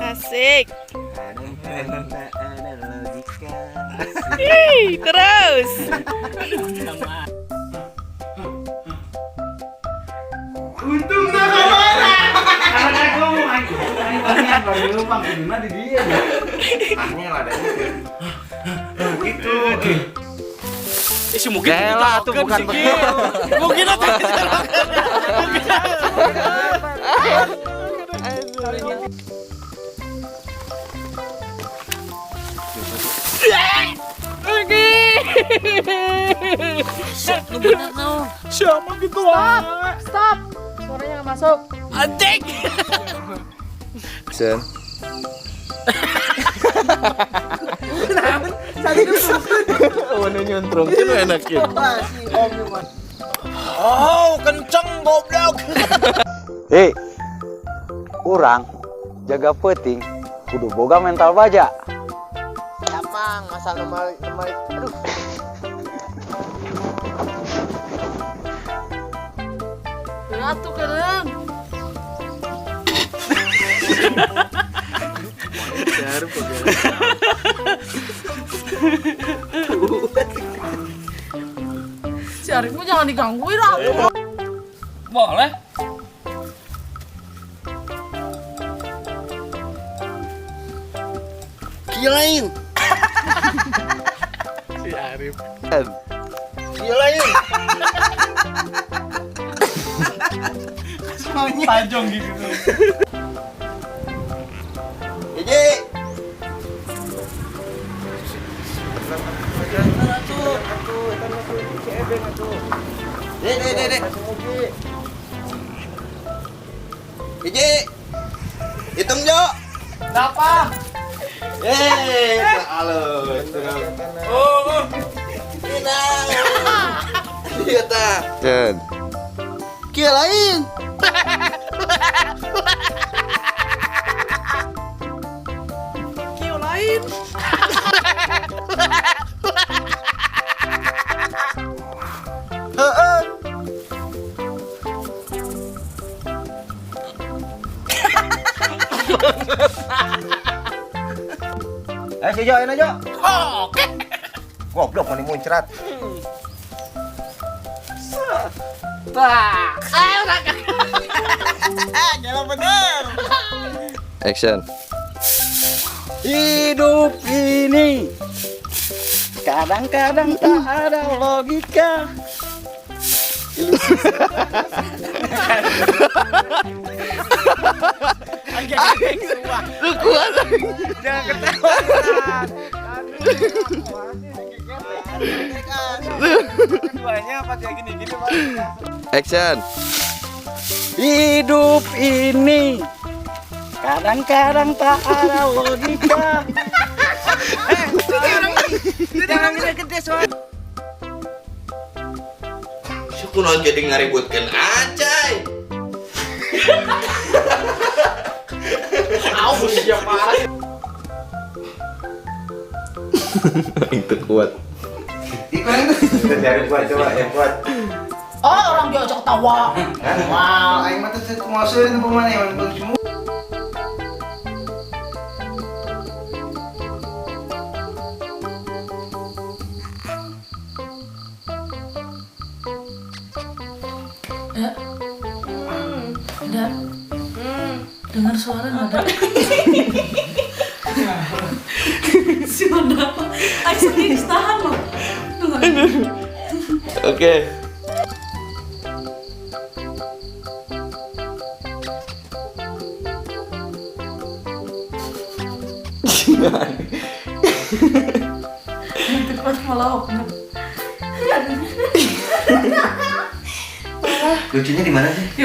Asik. Kadang-kadang tak ada logika. Ih, terus. Untung dah kemana? Karena ngomong aing aing baru lupa gimana di dia. Aneh lah ada Gitu. Eh, si mungkin Gela tuh bukan begitu. Mungkin atau Siapa gitu ah? Stop. Suaranya nggak masuk. Anjing. Sen. Oh, nyuntrung itu enakin. Oh, kenceng goblok. Hei, urang jaga peuting kudu boga mental baja. Emang masa nomor nomor aduh. Berat tuh keren. Si Arif mah jangan digangguin lah. Boleh. Kilain. Si Arif. Kilain. Tajong gitu. Hiji. Dek, dek, dek, dek. Hiji. Hitung, Jo. Berapa? Eh, halus. Oh, Iya ta. Jen. Kieu lain. Kio lain. Heeh. Eh si Jo, ini Jo. oke. Goblok mau muncrat. Tah. Ayo udah. Jalan bener. Action. Hidup ini kadang-kadang tak ada logika. Lu kuat. Jangan ketawa. Keduanya apa kayak gini-gini, Pak? Action. Hidup ini kadang-kadang tak ada logika. Jangan gede-gede soalnya. Kunaon jadi ngaributkeun acai. Au, siapa? Itu kuat. Kita cari kuat coba yang kuat. Oh, orang diajak ketawa. Wow, aing mah teh kumaha seueur mana yang semua. Da. Da. Dengar suara nggak ada? Si Manda apa? Aing sedih tahan loh. Dengar. Oke. Itu kuat malah. Lucunya di mana sih? Ya.